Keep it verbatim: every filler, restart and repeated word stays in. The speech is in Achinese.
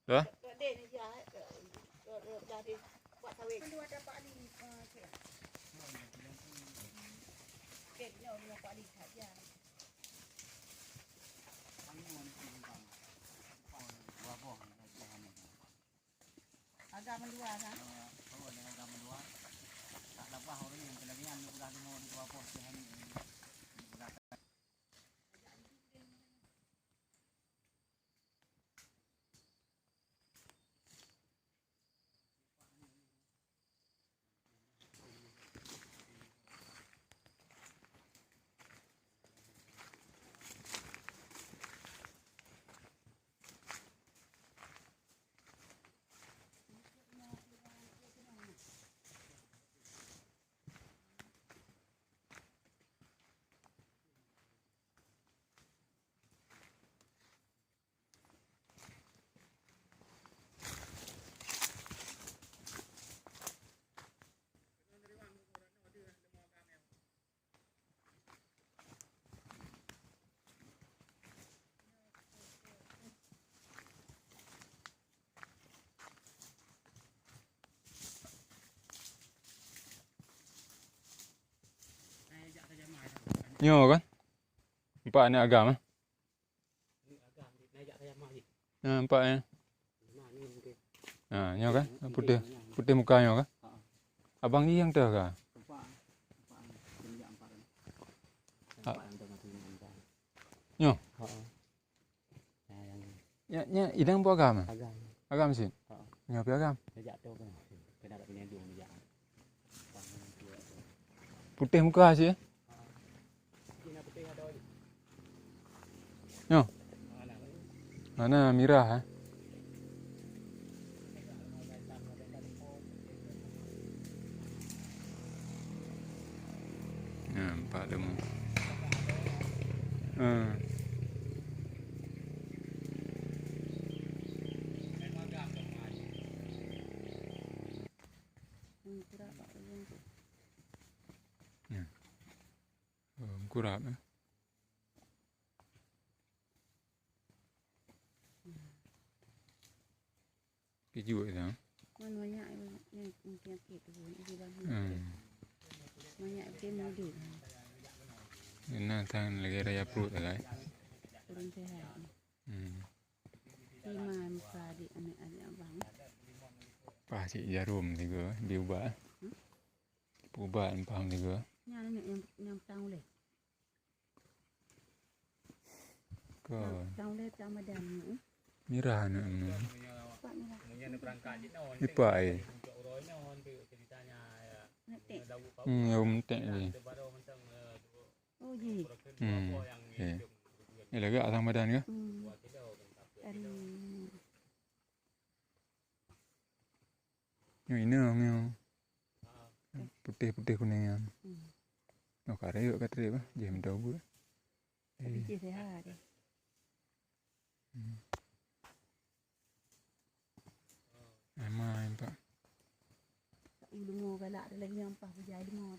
Dah? Agam meuliwa kan? Nyoe kan? Empat aneuk agam, eh? Ha, empat, eh? Ha, nyoe kan? Putéh, putéh muka nyoe kan? Abang jih nyang teuh ka? Ha. Nyoe? Nyan, nyan idang peue agam? Agam. Agam cit? Ha. Nyoe pih agam? Dia jatuh kan. Kena tak kena dong dia. Putéh muka cit? Nyoe? Mana mirah, eh? Nampak demo. Ha. Hmm, kurap, Pak, tolong tu. Ya. Oh, kurap, eh. Kejuet dah. Kan banyak yang, yang penyakit tu, yang bilang penyakit. Hmm. Banyak yang mudik. Kena tang lagi raya perut lah, guys. Kurang sehat. Hmm. Lima muka adik, anak-anak abang. Pah cik jarum tiga, diubat. Hmm? Ubat paham tiga. Nyan aneuk nyang, nyang petang ulèe. Ka. Petang ulèe, petang badan, hmm. Mirah aneuk nyoe. Pak mirah. Ipak, eh. Netek. Hmm, ya, metek je. Oh, ji. Hmm, eh. Eh, lagak asam badan ke? Hmm. Aduh. Nyoe inong nyoe. Putéh-putéh kunéng nyan. Hmm. Nyoe kareuek ka trép bah, jih meudoe buet. Tapi eh. Jih sehat deh. Hmm. Emang, Pak. Ilmu galak ada lagi yang pas bejai lima tu.